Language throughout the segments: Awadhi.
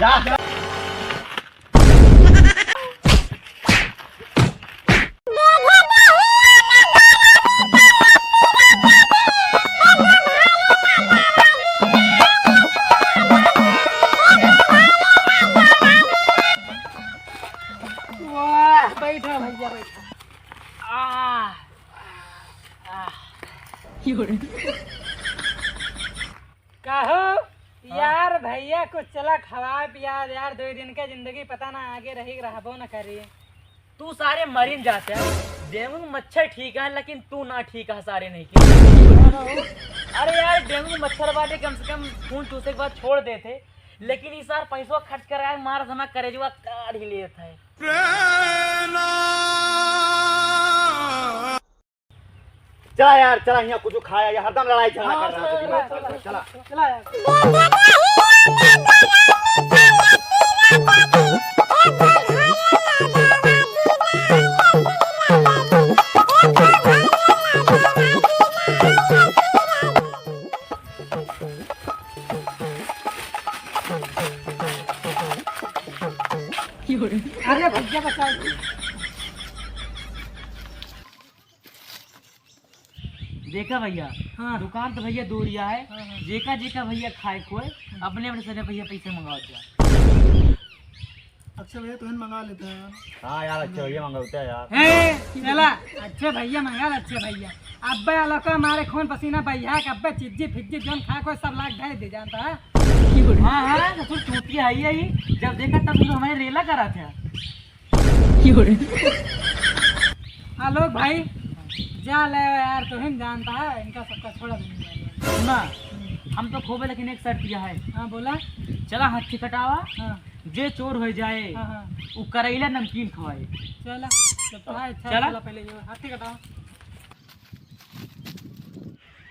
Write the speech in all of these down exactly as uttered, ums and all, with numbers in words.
जा, जा। वाह, बैठा भैया, बैठा। आह, आह। कहो यार, भैया कुछ चला खवाए पिया यार, दो दिन के जिंदगी पता ना आगे रही रहबो न करी। तू सारे मरिन जाते हैं, डेंगू मच्छर ठीक है लेकिन तू ना ठीक है सारे नहीं के। अरे यार डेंगू मच्छर बाटे कम से कम खून चूसे के बाद छोड़ देते, लेकिन इस सार पैसवा खर्च कर रहा है, मार समा करेजवा काढ़ ही लेत है। चला यार, चला, यहाँ कुछ खाया, ये हरदम लड़ाई झगड़ा कर रहा है, दिमाग खराब कर, चला। चला यार। अरे भैया बचाओ। देखा भैया, हाँ। दुकान तो भैया दूरिया है, हाँ, हाँ। जेका जेका भैया खाए खोए, अपने अपने सने भैया पैसे मंगावत जा। अच्छा भैया, तुहन मंगा लेते हैं यार। हाँ यार, अच्छे भैया मंगावते हैं यार। हे, चला, अच्छे भैया मंगा ले, अच्छे भैया। अब्बे अलका मारे खून पसीना बहिया के अब्बे चिज्जी फिज्जी जौन खाए खोए सब लाग ढाई दे जानता है। हाँ, हाँ, ससुर चूतिया है यही। जब देखा तब तो हमारे रेला करा था। आलोक भाई, जा ले यार, तुहिन जानता है, इनका सबका छोड़ा देंगे। सुना, हम तो खोबे, लेकिन एक शर्त यह है। हाँ, बोला। चला, हाथी कटावा, हाँ। जे चोर हो जाए, हाँ, हाँ। वो करैला नमकीन खवाए। चला, तो हाँ, अच्छा, चला। चला, पहले ये हाथी कटावा।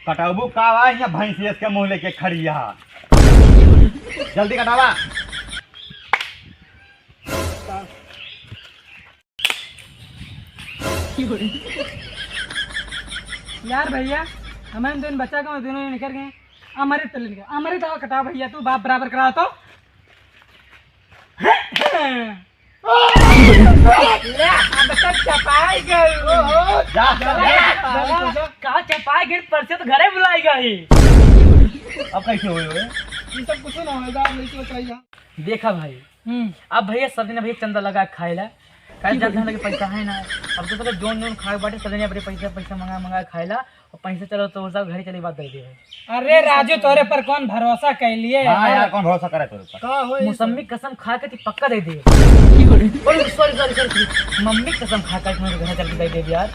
कटाबू का बा, यहाँ भैंसियस के मुंह लेके खड़ी है। जल्दी कटावा। यार भैया, हमें दोनों बच्चा को दोनों निकल गए। अमृत तो लेके, अमृत आओ कटाओ भैया, तू बाप बराबर कराओ तो। ले, अब तो चपाई गई। ओहो, जा, जा, जा। कहाँ चपाई गई? परसे तो घरे बुलाई गई। अब कैसे होए, होए? ये सब कुछ ना होएगा, आप लेके बताइए। देखा भाई, हम्म। अब भैया सब दिन भैया चंदा लगा के खाएला, काहे चंदा लगे पैसा है ना। अब तो सब जोन जोन खाए बाटे, सब दिन अपने पैसा, पैसा मंगा मंगा खाएला, और पैसा चलो तो सब घरे चले बात दे दे। अरे राजू, तोरे पर कौन भरोसा कैलिए? हाँ यार, कौन भरोसा करे तोरे पर? का होई? मौसमी कसम खा के ती पक्का दे दे। अरे sorry, sorry, sorry, sorry। मम्मी कसम खा के तुम्हें घर चल के दे दे यार।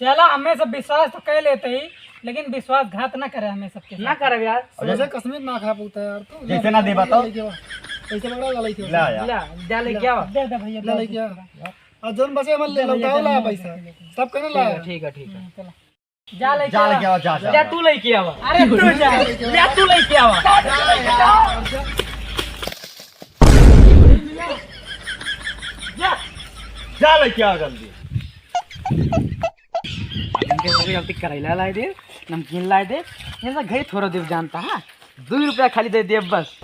चला, हमें सब विश्वास तो कर लेते ही, लेकिन विश्वासघात ना करे हमें सबके ना साथ। करब यार। और जैसे कश्मीर ना खा पूता यार, तू जैसे ना देबा तो? लेके आ। पैसे पकड़ा ला, लेके आ। ला यार। ला, जा लेके आवा। दे दे भैया, ले, दे लेके दे। आ। और जोन बचे हमारे ले दे भैया, लौटाओ दे ला भैया, पैसा। दे भैया। सब कहने ला। ठीक है, ठीक है, ठीक है। हम्म, चला। जा लेके जा आ। लेके आओ, जा, जा, ले जा। तू लेके आवा। अरे तू जा। ले तू लेके आवा। जा, जा, जा। जा। जा लेके आ जल्दी। इनके सभी जल्दी करैला लाए दे, नमकीन लाए दे, ये सब घरे थोड़ा देर जानता है, दो रुपया खाली दे दे बस।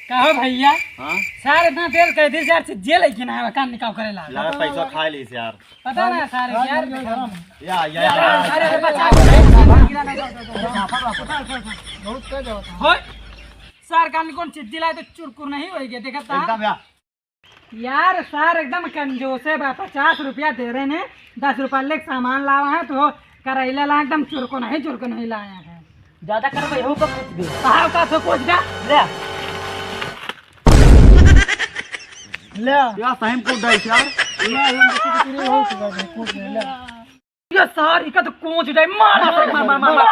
का हो भैया? हाँ? सार इतना देर कह दे यार, से जेल है कि ना, काम निकाल करे ला। यार, पैसा खा ली यार। पता ना सारे यार, यार, यार, यार। अरे, अरे, बचा। बहुत तेज होता है। होय, सार का कौन चिज्जी लाए तो चुरकुर नहीं होई गया, देखा था? एकदम यार। यार, सार एकदम कंजूसे बा, पचास रुपया दे रहे ने, दस रुपया लेके सामान लावा है, तो करैला ला एकदम चुरको नहीं, चुरको नहीं लाया है। ज्यादा कर भाई, हो कब कुछ दे? हाँ, का तो कुछ दे। ले। ले। यार, सही में कुछ दे यार। ले, हम तो कुछ नहीं हो चुका है, कुछ नहीं, ले। ये सार, इका तो कोच जाए, मार, मार, मार, मार, मार।